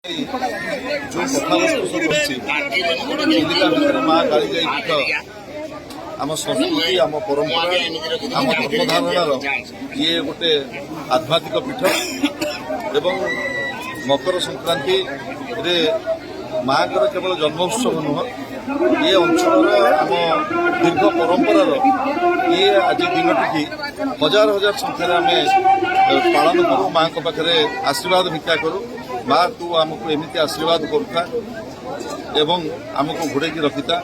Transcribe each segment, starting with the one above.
ଯେଉଁ କଥାବସ୍ତୁ ସବୁ ଅଛି, ଚିଲିକା ଭିତରେ ମା କାଳିଜାଇ ପୀଠ ଆମ ସଂସ୍କୃତି, ଆମ ପରମ୍ପରା, ଆମ ଧର୍ମଧାରଣାର ଇଏ ଗୋଟେ ଆଧ୍ୟାତ୍ମିକ ପୀଠ। ଏବଂ ମକର ସଂକ୍ରାନ୍ତିରେ ମାଙ୍କର କେବଳ ଜନ୍ମ ଉତ୍ସବ ନୁହଁ, ଇଏ ଅଞ୍ଚଳର ଆମ ଦୀର୍ଘ ପରମ୍ପରାର ଇଏ ଆଜି ଦିନଟିକି ହଜାର ହଜାର ସଂଖ୍ୟାରେ ଆମେ ପାଳନ କରୁ, ମାଙ୍କ ପାଖରେ ଆଶୀର୍ବାଦ ଭିକ୍ଷା କରୁ। ମା, ତୁ ଆମକୁ ଏମିତି ଆଶୀର୍ବାଦ କରୁଥା ଏବଂ ଆମକୁ ଘୋଡ଼େଇକି ରଖିଥା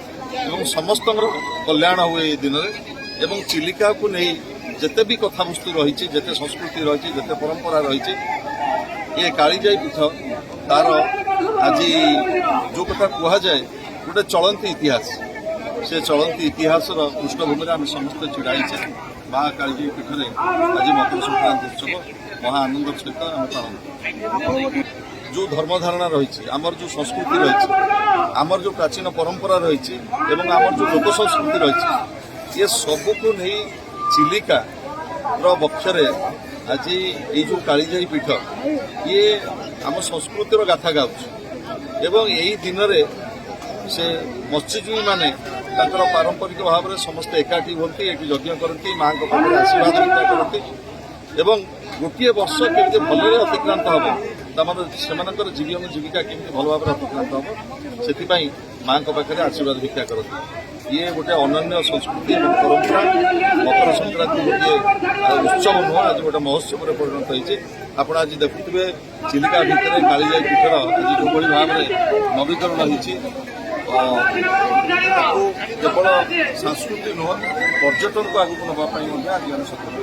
ଏବଂ ସମସ୍ତଙ୍କର କଲ୍ୟାଣ ହୁଏ ଏଇ ଦିନରେ। ଏବଂ ଚିଲିକାକୁ ନେଇ ଯେତେ ବି କଥାବସ୍ତୁ ରହିଛି, ଯେତେ ସଂସ୍କୃତି ରହିଛି, ଯେତେ ପରମ୍ପରା ରହିଛି, ଏ କାଳିଜାଇ ପୀଠ ତାର ଆଜି ଯେଉଁ କଥା କୁହାଯାଏ ଗୋଟେ ଚଳନ୍ତି ଇତିହାସ, ସେ ଚଳନ୍ତି ଇତିହାସର ପୃଷ୍ଠଭୂମିରେ ଆମେ ସମସ୍ତେ ଛିଡ଼ା ହେଇଛେ। ମା କାଳିଜାଇ ପୀଠରେ ଆଜି ମକର ସଂକ୍ରାନ୍ତି ଉତ୍ସବ ମହା ଆନନ୍ଦର ସହିତ ଆମେ ପାଳନ କରୁ। ଯେଉଁ ଧର୍ମଧାରଣା ରହିଛି ଆମର, ଯେଉଁ ସଂସ୍କୃତି ରହିଛି ଆମର, ଯେଉଁ ପ୍ରାଚୀନ ପରମ୍ପରା ରହିଛି ଏବଂ ଆମର ଯେଉଁ ଲୋକ ସଂସ୍କୃତି ରହିଛି, ଏ ସବୁକୁ ନେଇ ଚିଲିକାର ବକ୍ଷରେ ଆଜି ଏଇ ଯେଉଁ କାଳିଜାଇ ପୀଠ, ଇଏ ଆମ ସଂସ୍କୃତିର ଗାଥା ଗାଉଛି। ଏବଂ ଏଇ ଦିନରେ ସେ ମତ୍ସ୍ୟଜୀବୀମାନେ ତାଙ୍କର ପାରମ୍ପରିକ ଭାବରେ ସମସ୍ତେ ଏକାଠି ହୁଅନ୍ତି, ଏଠି ଯଜ୍ଞ କରନ୍ତି, ମାଙ୍କ ପାଖରେ ଆଶୀର୍ବାଦ ଭିକ୍ଷା କରନ୍ତି ଏବଂ ଗୋଟିଏ ବର୍ଷ କେମିତି ଭଲରେ ଅତିକ୍ରାନ୍ତ ହେବ, ତାମାନେ ସେମାନଙ୍କର ଜୀବନ ଜୀବିକା କେମିତି ଭଲ ଭାବରେ ଅତିକ୍ରାନ୍ତ ହେବ, ସେଥିପାଇଁ ମାଙ୍କ ପାଖରେ ଆଶୀର୍ବାଦ ଭିକ୍ଷା କରନ୍ତି। ଇଏ ଗୋଟେ ଅନନ୍ୟ ସଂସ୍କୃତି ଏବଂ ପରମ୍ପରା। ମକର ସଂକ୍ରାନ୍ତି ଗୋଟିଏ ଉତ୍ସବ ନୁହଁ, ଆଜି ଗୋଟେ ମହୋତ୍ସବରେ ପରିଣତ ହେଇଛି। ଆପଣ ଆଜି ଦେଖୁଥିବେ, ଚିଲିକା ଭିତରେ କାଳିଜାଇ ପୀଠର ଆଜି ଯେଉଁଭଳି ଭାବରେ ନବୀକରଣ ହେଇଛି, ତାକୁ କେବଳ ସଂସ୍କୃତି ନୁହଁ, ପର୍ଯ୍ୟଟନକୁ ଆଗକୁ ନେବା ପାଇଁ ମଧ୍ୟ ଆଜି ଆମେ ସତର୍କ।